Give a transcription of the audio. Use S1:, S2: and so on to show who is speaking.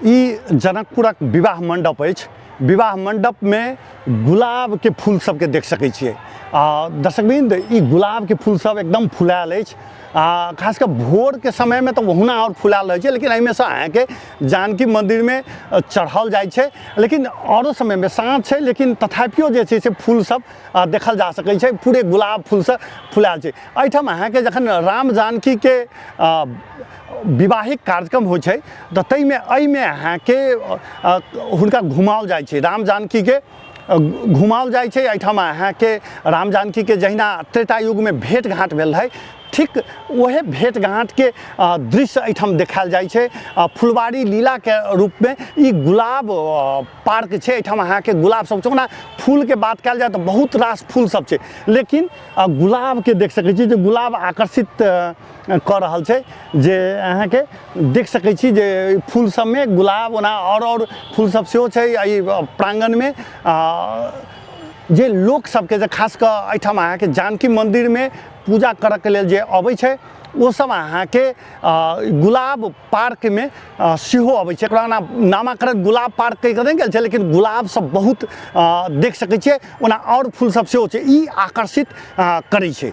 S1: ई जनकपुरक विवाह मण्डप अछि। विवाह मण्डपमे गुलाबके फूल सबके देख सकै छियै। आ दर्शकवृन्द, ई गुलाबके फूल सब एकदम फुलायल अछि। आ खास कऽ भोरके समयमे तऽ ओहुना आओर फुलायल रहै छै, लेकिन एहिमे सँ अहाँके जानकी मन्दिरमे चढ़ाओल जाइ छै। लेकिन आओरो समयमे साँझ छै, लेकिन तथापियो जे छै से फूल सब देखल जा सकै छै। पूरे गुलाब फूलसँ फुलायल छै। एहिठाम अहाँके जखन राम जानकीके विवाहिक कार्यक्रम होइ छै तऽ ताहिमे एहिमे अहाँके हुनका घुमाओल जाइ छै, राम जानकीके घुमाओल जाइ छै। एहिठाम अहाँके राम जानकीके जहिना त्रेता युगमे भेँट घाँट भेल रहै, ठीक ओहे भेँट घाँटके दृश्य एहिठाम देखायल जाइ छै। फुलवारी लीलाके रूपमे ई गुलाब पार्क छै। एहिठाम अहाँके गुलाब सब छै। ओना फूलके बात कयल जाय तऽ बहुत रास फूल सब छै, लेकिन गुलाबके देख सकै छी जे गुलाब आकर्षित कऽ रहल छै, जे अहाँके देख सकै छी जे फूल सबमे गुलाब। ओना आओर आओर फूल सब सेहो छै एहि प्राङ्गणमे, जे लोक सबके जे खास कऽ एहिठाम अहाँके जानकी मन्दिरमे पूजा करऽके लेल जे अबै छै, ओ सब अहाँके गुलाब पार्कमे सेहो अबै छै। एकरा ओना नामाकरण गुलाब पार्क कहि कऽ नहि गेल छै, लेकिन गुलाब सब बहुत देख सकै छियै। ओना आओर फूल सब सेहो छै, ई आकर्षित करै छै।